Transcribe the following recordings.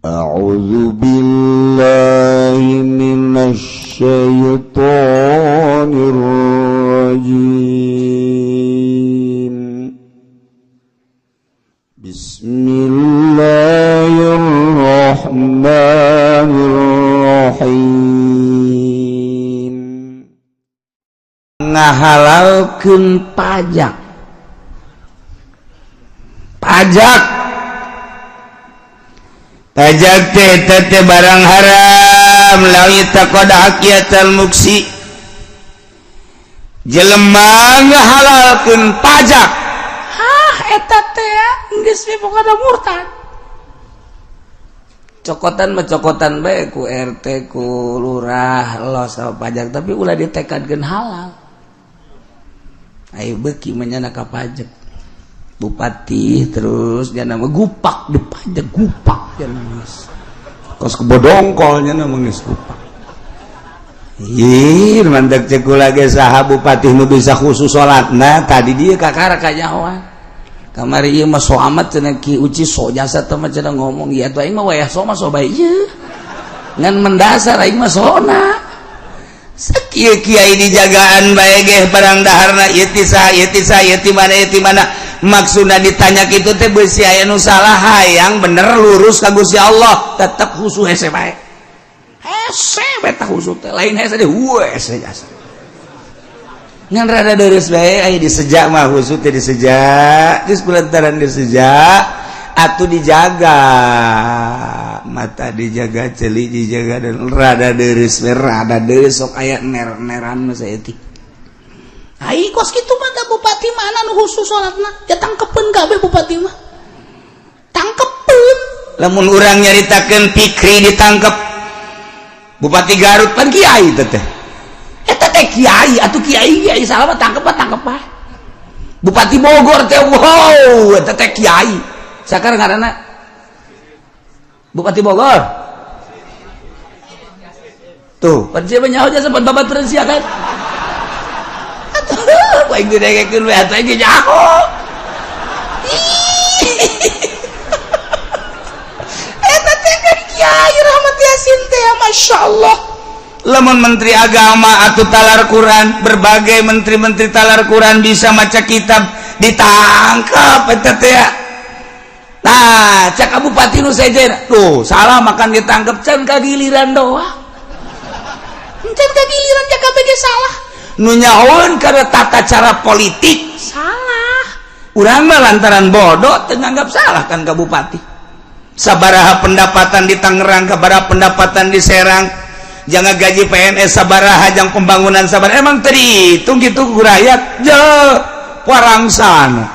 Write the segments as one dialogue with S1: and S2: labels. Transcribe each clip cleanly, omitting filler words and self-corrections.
S1: أعوذ بالله من الشيطان الرجيم. بسم الله الرحمن الرحيم. Ngahalalkeun pajak. Pajak pajak teh teh barang haram lawi taqada haqiyatal muksi. Jelema ngahalalkeun pajak, hah eta teh geus pokona murtad. Cokotan mah cokotan bae ku RT ku lurah los sama pajak, tapi ulah ditekadkeun halal. Ayo beuki mah ka pajak bupati terus dia nama gupak di pajak gupak dia nangis kos kebodongkolnya nama geus gupak. Ih mantak cek lagi saha bupati nu bisa khusus salatna tadi dia kakara kanyahoan kamari ieu mah so amat cenah Ki Uci so jasa teh mah cenah ngomong ieu atuh aing mah wayah so mah so bae ieu ngan mendasar aing mah sona sakieu kiai dijagaan bae geh barang daharna ieu ti saha ieu ti saha ieu ti mana ieu ti mana. Maksudna ditanya kitu teh beusi aya nu salah hayang bener lurus ka Gusti Allah tetep khusu hese bae hese bae tah khusu teh lain hese deh hese jasa ngan rada deres bae aya disejak mah khusu teh disejak geus pelantaran disejak atuh dijaga mata dijaga ceuli dijaga dan rada deres bae rada deres sok aya ner-neran mah saeutik. Ai kos kitu mah bupati mana nu khusus salatna ya tangkepeun kabeh bupati mah tangkepeun. Lamun urang nyaritakeun Pikri ditangkep Bupati Garut pan kiai teh teh eta teh kiai atuh kiai kiai salah mah tangkep tangkep ah. Bupati Bogor teh wow eta teh kiai sakarang ngaranna Bupati Bogor tuh pan sia nyaho jasa pan babaturan sia kan aing didengekeun we atuh aing nyaho. Eta teh kan Kiai Rahmat Yasin teh masyaallah. Lamun menteri agama atau talar Quran, berbagai menteri-menteri talar Quran bisa maca kitab ditangkap eta teh. Nah, cak bupati nu sejen, tuh salah makan ditangkap can kagiliran doang. Can kagiliran cak kabeh salah. Nu nyahoeun karena tata cara politik salah. Urang mah lantaran bodoh teu nganggap salah kan ka bupati. Sabaraha pendapatan di Tangerang, sabaraha pendapatan di Serang, jangan gaji PNS sabaraha jang pembangunan sabaraha. Emang teu dihitung kitu ku rakyat? Je parangsana.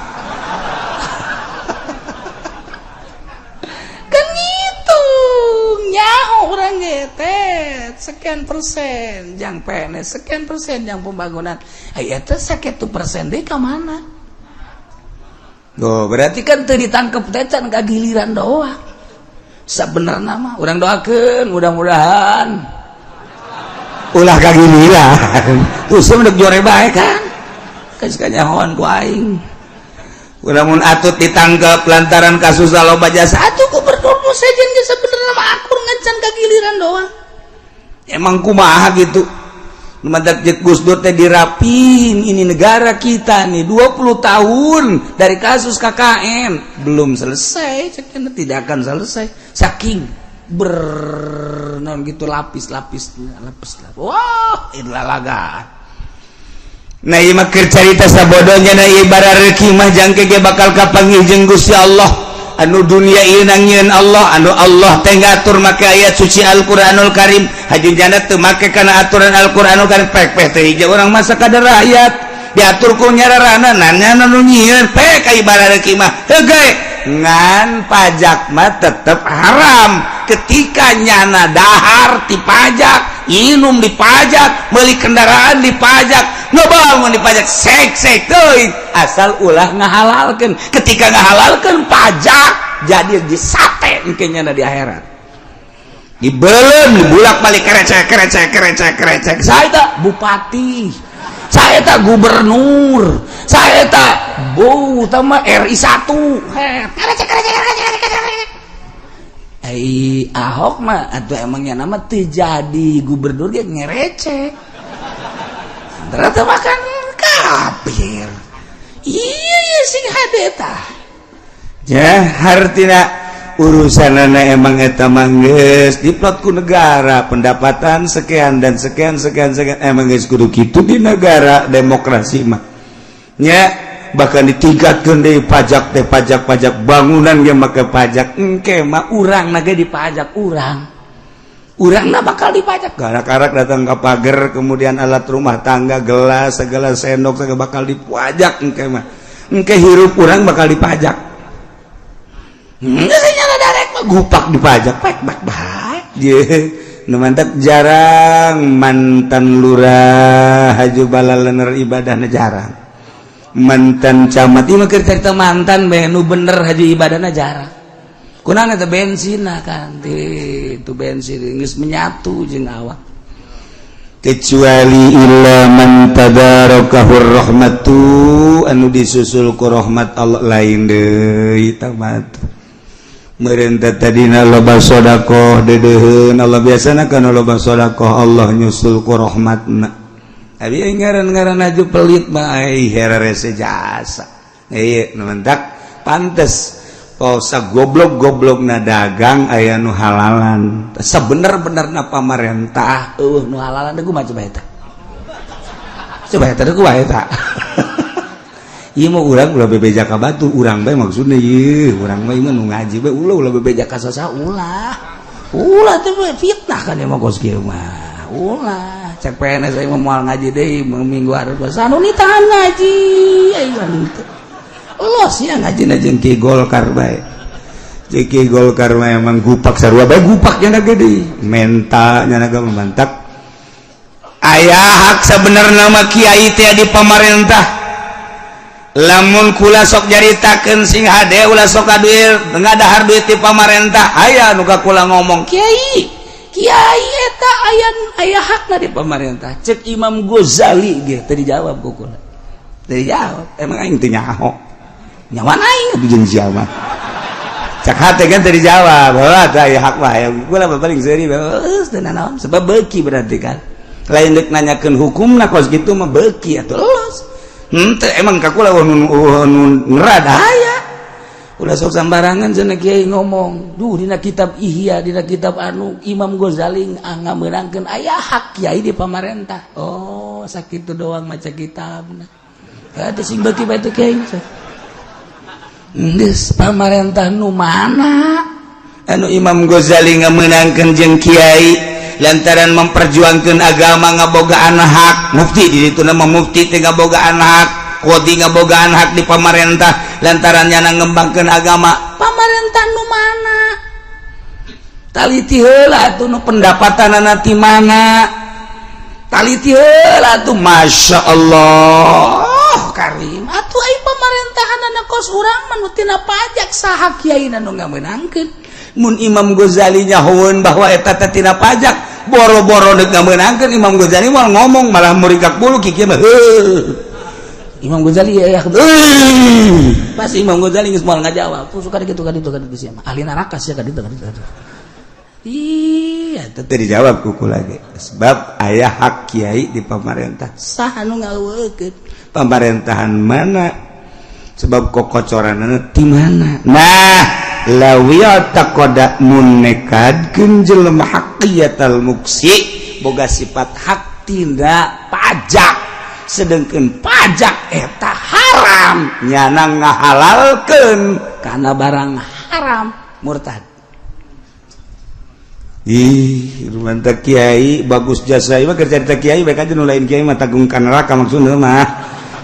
S1: Kan ngitung nyaho urang ge teh sekian persen jang PNS, sekian persen jang pembangunan. Ai eta sakitu persen deui ka mana? Oh, berarti kan teu ditangkep teh can kagiliran doang. Sabenerna mah urang doakeun mudah-mudahan ulah kagiliran. Usum deuk jore bae kan. Geus kanyahoan ku aing. Lamun atut ditangkep lantaran kasus loba jasa atuh gubernur nu sejen ge sabenerna mah akur ngan can kagiliran doang. Emang kumaha gitu. Mantak jeung Gus Dur teh dirapin ini negara kita nih 20 tahun dari kasus KKN belum selesai, ceknya tidak akan selesai saking bernon gitu lapis-lapis lapis lapis. Wah, inilah laga. Nah ieu mah keur carita sabodonya na ieu barareuki mah jangke ge bakal kapanggih jeung Gusti Allah. Anu dunia ieu nangieun Allah, anu Allah teh ngatur make ayat suci Al-Qur'anul Karim, haju jana teu make kana aturan Al-Qur'anul Karim pek-pek teh hiji urang masa kadar rakyat diatur ku nyararana nanya nu nyieun pek ka ibarareuki mah heuh ngan pajak mah tetep haram ketika nyana dahar ti pajak, inum dipajak, meuli kendaraan dipajak, ngebangun dipajak, sek-sek teuing asal ulah ngahalalkeun. Ketika ngahalalkeun pajak jadi disate engke nyana di akhirat. Dibeuleum dibulak-balik kerecek kerecek kerecek kerecek. Saya tak bupati, saya tak gubernur, saya tak bu tama RI 1. Kerecek kerecek kerecek kerecek. Ai Ahok mah atau emangnya nama terjadi gubernur dia ngerece ternyata makan kafir. Iya, sing hade tah.
S2: Ya, hartina urusan emang eta mah geus diplot ku negara, pendapatan sekian dan sekian sekian sekian, emang geus kudu kitu di negara demokrasi mah nya. Bahkan ditingkatkan deui pajak teh, pajak pajak bangunan ge make pajak. Engke mah
S1: urang na ge dipajak, urang urang na bakal dipajak.
S2: Karak-karak datang ke pagar, kemudian alat rumah tangga, gelas segala, sendok segala bakal dipajak. Engke mah, engke hirup urang bakal dipajak.
S1: Darek
S2: gupak dipajak pek bak baik. Ye, nu mantap jarang mantan lurah haju balalener ibadahna, jarang mantan camat.
S1: Ieu mah keur carita mantan bae, nu bener haju ibadahna jarang. Kunaon eta? Bensin kan itu, bensin geus menyatu jeung awak.
S2: Kecuali illa man tadarakahur rahmatu, anu disusul ku rahmat Allah, lain deui tamat. Merentah tadina loba sodakoh deudeuheun Allah, biasana kan loba sodakoh Allah nyusul ku rahmatna. Abi ngaran-ngaran aju pelit mah ai herese jasa. Ieu nu mentak pantes pausa goblok-goblok na dagang aya nu halalan. Sebener-benerna pamarentah
S1: eueuh nu halalan deui kumaha? Coba eta, coba eta deui kumaha eta?
S2: Ieu mah urang ulah bebeja ka batur, urang bae maksudna ieu, urang mah ieu mah nu ngaji bae, ulah ulah bebeja
S1: ka saha, ulah ulah teh fitnah kan ieu mah. Kos kieu mah ulah, cek PNS saya mah moal ngaji deui minggu hareup sanu nitahan ngaji aing mah henteu. Los ya ngaji
S2: jeung Ki Golkar bae. Jeung Ki Golkar mah emang gupak sarua bae, gupak nya gede menta nya ge mantak aya hak sebenarnya mah kiai teh di pamarentah. Lamun kula sok nyaritakeun, sing hade, ulah sok duit ngadahar duit di pamarentah, aya nu ka kula ngomong,
S1: "Kiai, kiai eta aya aya hakna di pamarentah." Cek Imam Ghazali ge teu dijawab ku kula, teu dijawab.
S2: Emang aing teu nyaho?
S1: Nyawan aing.
S2: Atuh jeung sia mah cak hate kan teu dijawab. Heuh, tah aya hak mah aya kula mah paling seuri.
S1: Geus teu nanaon, sebab beuki berarti kan.
S2: Lain deuk nanyakeun hukumna, kos kitu mah beuki atuh, los henteu emang ka kula nu ngerad
S1: aya. Ulah sok sambarangan cenah kiai ngomong. Duh, dina kitab Ihya, dina kitab anu Imam Ghazali ngamenangkeun aya hak kiai di pamarentah. Oh, sakitu doang maca kitabna. Teu sing beuki bae teh kiai. Geus, pamarentah nu mana?
S2: Anu Imam Ghazali ngamenangkeun jeung kiai lantaran memperjuangkan agama ngabogaan hak, mufti di ditu nama mufti teh ngabogaan hak, qadhi ngabogaan hak di pamarentah lantaran nyana ngembangkeun agama.
S1: Pamarentah nu mana? Taliti heula atuh, nu
S2: pendapatanana ti mana, taliti heula atuh. Masya Allah
S1: Karim atuh, ai pemerintahan kos urang mah nu tina pajak, saha kiai nu ngamenangkeun?
S2: Mun Imam Ghazali nyahoeun bahwa eta teh tina pajak, boro-boro deuk ngamenangkeun, Imam Ghazali moal ngomong, malah murikak bulu kieu mah heuh.
S1: Imam Ghazali ya, pasti Imam Ghazali geus moal ngajawab. Tuh suka gitu, kaditu kaditu, sia mah ahli neraka sia, kaditu kaditu.
S2: Iya, itu dijawab kuku lagi. Sebab aya hak kiai di pemerintah.
S1: Saha nu ngaweukeun?
S2: Pemerintahan mana? Sebab kokocoranana di mana? Nah, lawiya taqoda mun nekadkeun jelema haqiyatal muksi, boga sifat hak tindak
S1: pajak, sedangkan pajak eta haram,
S2: nyana ngahalalkeun
S1: karena barang haram, murtad.
S2: Ih, mantap kiai bagus jasa ieu mah, kerja di kiai baik aja, nu lain kiai mah tanggung ka neraka maksudna mah.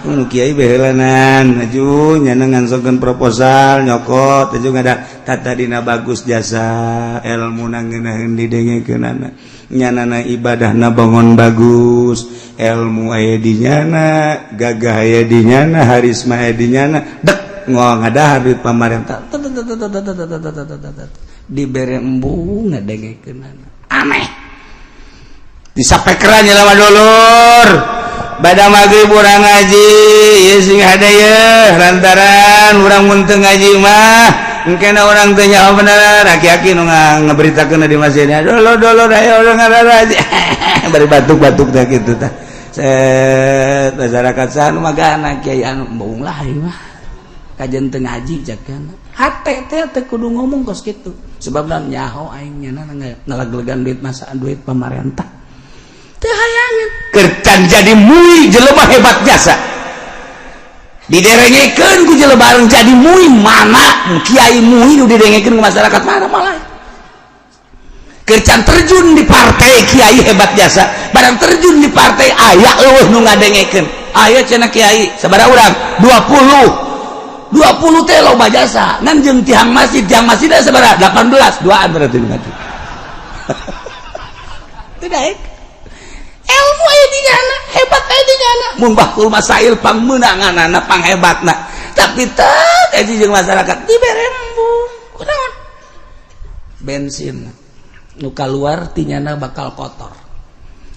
S2: Nu kiai behelanan aju nyana ngangsongkeun proposal nyokot aju ngada tata dina bagus jasa ilmu ngeunaheun didengekeunana, nyanana ibadahna bangun bagus, ilmu aya di nyana, gagah aya di nyana, harisma aya di nyana, dek ngadahar duit pamarentah.
S1: Dibere embung ngadengekeunana, aneh.
S2: Disapekeran jelema dulur, bada maghrib urang ngaji ieu, sing hade ye, lantaran urang mun teu ngaji mah. Engkena orang teh nyaho bener aki-aki nu ngaberitakeun di masjid. Dolo dolo aya urang ngararaji. Bari batuk-batuk teh kitu tah. Set masyarakat saha nu magana kiai anu embung lah ieu mah. Kajen teu ngaji cakana. Hate teh teu kudu ngomong kos kitu. Sebabna nyaho aing nya ngalaglegan duit masa duit pamarentah. Teu hayangeun. Kercan jadi mui jelema hebat jasa. Diderengekeun ku jelema bareng jadi mui mana kiai mui nu didengekeun ku masyarakat mana malah. Kercan terjun di partai kiai hebat jasa, barang terjun di partai aya eueuh nu ngadengekeun. Aya cenah kiai sabaraha urang? 20. 20 teh loba jasa. Ngan jeung tiang masjid sabaraha? 18. Duaan berarti nu ngaji. Teu daek. Ilmu aya di nyana, hebat aya di nyana. Mun bakul masail pangmeunanganana panghebatna. Tapi teu kaji jeung masyarakat dibere embung. Kunaon? Bensin nu kaluar ti nyana bakal kotor.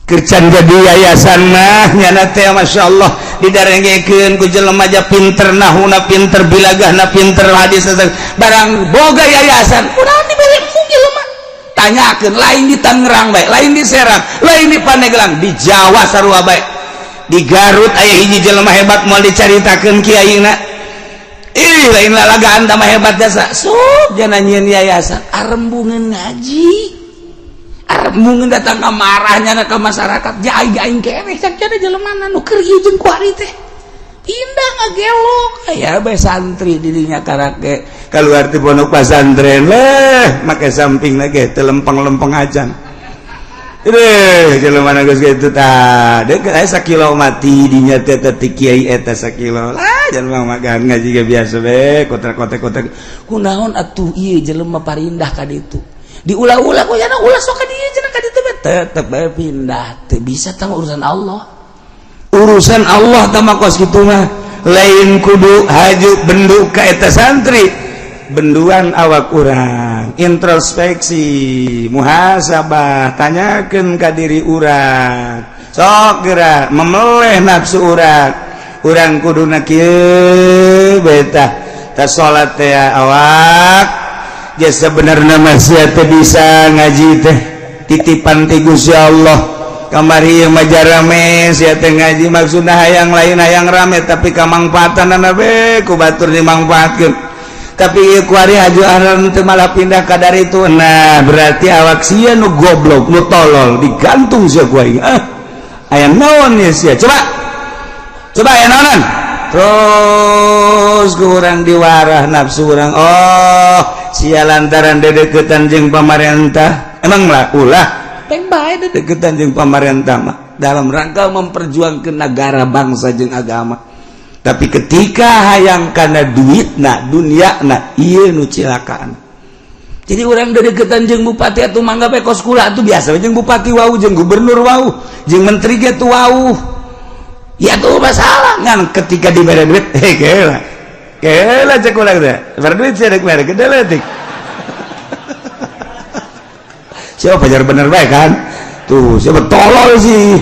S2: Kercan jadi yayasan mah nyana teh masyaallah didarengekeun ku jelema aja pinter nahuna pinter bilagahna pinter hadis barang boga yayasan. Kunaon dibere embung jelema? Tanyakeun lain di Tangerang bae, lain di Serang, lain di Pandeglang, di Jawa sarua bae. Di Garut aya hiji jelema hebat moal dicaritakeun kiaina. Ih, lain lalagaan tah mah hebat jasa. Sok jana nyieun yayasan, arembungeun ngaji. Arembungeun datang ka marahnya ka masyarakat, ja aing keneh cak cenah jelema nu keur ieu jeung kuari teh. Pindah ngagelok aya bae santri dirinya karake keluar ti pondok pesantren leh make sampingna ge teu lempeng-lempeng acan. Deh jelema geus kitu tah deukeut aya sakilo mati dinya teh teh kiai eta sakilo lah jelema magan ngaji ge biasa we kotak-kotak-kotak kunaon atuh ieu jelema parindah ka ditu diulah-ulah ku nya ulah sok ka dieu cenah ka ditu tetep bae pindah teu bisa tah urusan Allah. Urusan Allah tama kos kitu mah lain kudu haju bendu ka eta santri benduan awak urang introspeksi muhasabah tanyakeun ka diri urang sok geura memeleh nafsu urang urang kuduna kieu bae tah ta salat teh awak geus sabenerna mah sia teh bisa ngaji teh titipan ti Gusti Allah. Kamari ieu mah jarame sia teh ngaji maksudna hayang lain hayang rame tapi kamangfaatanana be ku batur dimangfaatkeun tapi ieu kuari haju aran teu malah pindah ka dari itu. Nah berarti awak sia nu goblok nu tolol digantung sia ku aing ah aya naon ye sia coba coba aya naonan terus ku urang diwarah nafsu urang oh sia lantaran dedeukeutan jeung pamarentah emang lah ulah peng bae dedeukeutan jeung pamarentah mah dalam rangka memperjuangkan negara bangsa jeung agama tapi ketika hayang kana duitna dunyana ieu nu cilakaan. Jadi urang dedeukeutan jeung bupati atuh mangga bae kos kula atuh biasa jeung bupati wau jeung gubernur wau jeung menteri ge tuh wau ya tuh masalah ngan ketika dibere duit heh kela kela cek urang teh bere duit sia rek mere gede leutik. Siapa pajar bener bae kan tuh siapa tolol sih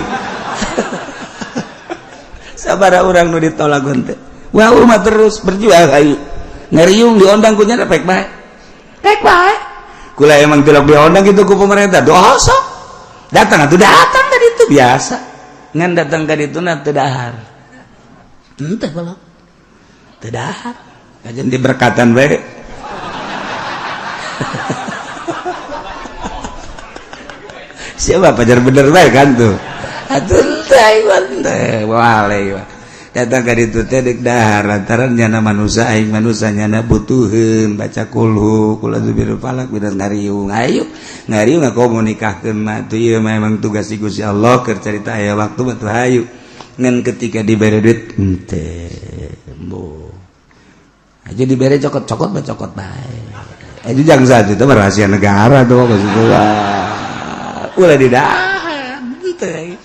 S2: sabaraha urang nu ditolak teh wah mah terus berjuang ayo ngeriung diondang ku nya pek bae pek bae kula emang tilok diondang gitu ku pemerintah dosa datang atuh datang ka ditu biasa ngan datang ka ditu na teu dahar henteu balok teu dahar kajen diberkatan bae. Siapa pajar bener bae kan tuh atuh teh teh wale datang ka ditu teh deuk dahar lantaran nyana manusia aing manusia nyana butuheun baca kulhu kula zubir falak bidan ngariung ayo ngariung ngakomunikahkeun mah tuh ieu mah emang tugas Gusti Allah keur carita aya waktu mah tuh hayu ngan ketika dibere duit henteu embo aja dibere cokot-cokot mah cokot bae aja jangan saja itu rahasia negara tuh ulah didahar henteu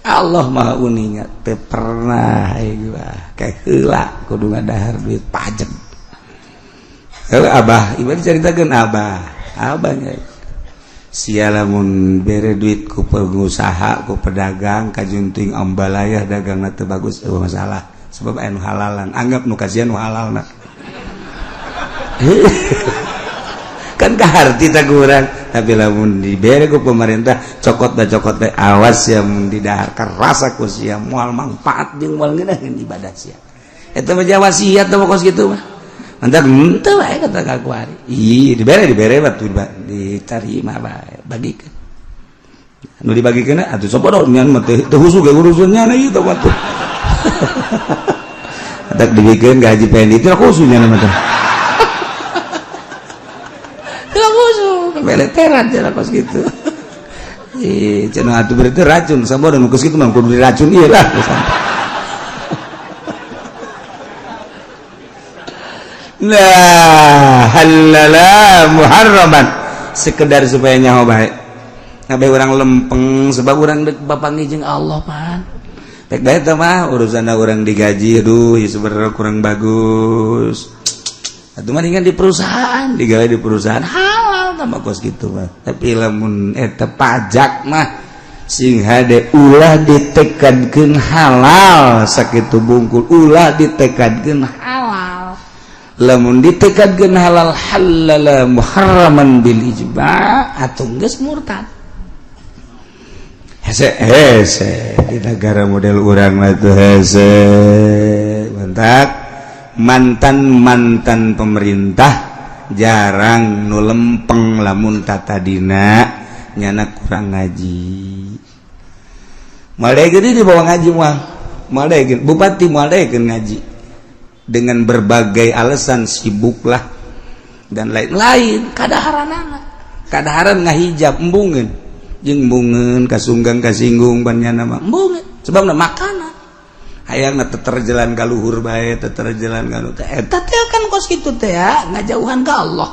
S2: Allah maha uninga teu pernah gua kayak heula kudu ngadahar duit pajak. Heuh abah ieu dicaritakeun abah abahnya sia lamun bere duit ku pengusaha ku pedagang kajunting ambalayah dagangna teu bagus eueuh masalah sebab aya nu halalan anggap nu kasihan nu halalna. Kan kaharti tak kurang, tapi lamun dibere ku pemerintah cokot da cokot teh, awas ya mun didahar kerasa ku sia, moal manfaat jeung moal ngeunaheun ibadah sia. Eta mah wasiat teh kos kitu mah. Mantap henteu wae kata ka kuari. Ih, dibere dibere batu diterima bae, bagikeun. Nu dibagikeun atuh sopo nyan mah teu khusus ge urusannya ieu teh mah tuh. Atak dibikeun ka Haji Pendi teh khususnya mah teh. Beleteran cenah kos gitu. Ih, cenah atuh berarti racun, sabar nu kos kitu mah kudu diracun ieu lah. Nah, halala muharraman sekedar supaya nyaho bae. Ngabe urang lempeng sebab urang deuk bapangi jeung Allah pan. Rek bae teh mah urusanna urang digaji, aduh ieu sebenarnya kurang bagus. Atuh mendingan di perusahaan, digawe di perusahaan halal tambah kos gitu mah. Tapi lamun eta pajak mah sing hade ulah ditekadkeun halal sakitu bungkul, ulah ditekadkeun halal. Lamun ditekadkeun halal halala muharraman bil ijma' atuh geus murtad. Hese hese di negara model urang mah tuh hese. Mantap. Mantan-mantan pemerintah jarang nu lempeng lamun tatadina nyana kurang ngaji. Moal daekeun dibawa ngaji moal. Moal daekeun bupati moal daekeun ngaji. Dengan berbagai alasan sibuklah dan lain-lain kadaharanana. Kadaharan ngahijab embungeun. Jeung embungeun kasunggang kasinggung pan nyana mah embungeun. Sebabna makanan hayangna teterjalan ka luhur bae, teterjalan ka nu teh eta teh kan kos kitu teh ya ngajauhan ka Allah.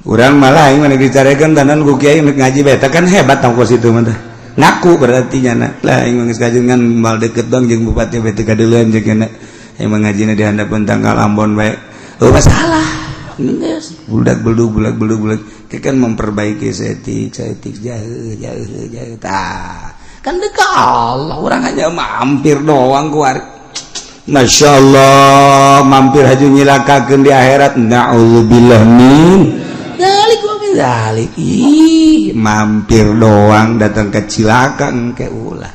S2: Urang malah aing mah dicarekeun tanan ku kiai ngaji bae kan hebat tah kos itu mah teh. Ngaku berarti nyana. Lah aing mah geus kajengan mal deket dong jeung bupati bae teu kadeuleuan jeung nyana. Aing mah ngajina di handapeun tanggal Ambon bae. Oh masalah. Geus budak beldug budak beldug budak kan memperbaiki setik setik jauh jauh jauh tah. Kan dekat Allah, orang hanya mampir doang keluar. Masya Allah, mampir haju nyilakakeun di akhirat. Na'udzubillah min dzalik wa min dzalik. Ih, mampir doang datang ke cilaka engke ulah.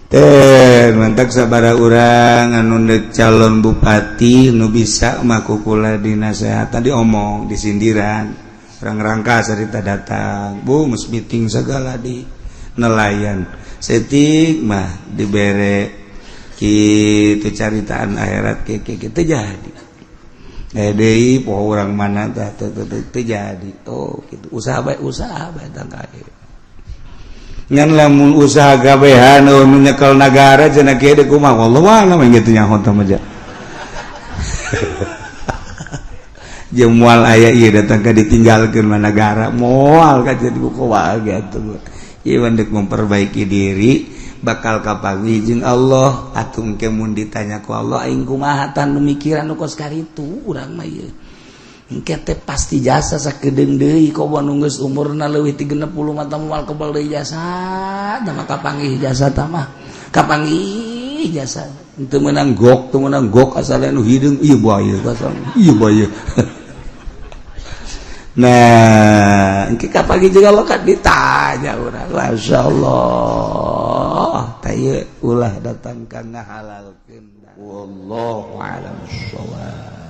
S2: Teh, mantak sabara urang anu deuk calon bupati nu bisa mah kukula dinasehatan diomong, disindiran. Urang rangka sarita datang, bu geus meeting segala di nelayan setik mah dibere kitu caritaan akhirat ke kitu jadi deui poho urang mana tah teu jadi oh kitu usaha bae tangka ngan lamun usaha gabehan nu nyekel nagara cenah kieu deui kumaha wallahu a'lam kitu nyaho tah mah jeung moal aya ieu datang ka ditinggalkeun mah nagara moal ka jadi buku wae atuh. Ieu dek memperbaiki diri bakal kapanggih jeung Allah atuh engke mun ditanya ku Allah aing kumaha tan mikiran nu kos karitu urang mah ieu engke teh pasti jasa sakedeung deui komo nu geus umurna leuwih ti 60 mah moal kebal deui jasa tah mah kapanggih jasa tah mah kapanggih jasa teu meunang gok asal nu hideung ieu bae asal ieu bae. Nah, engke pagi juga lo kan ditanya urang, Masya Allah, teh ulah datang ka ngahalalkeun. Wallahu a'lam bissawab.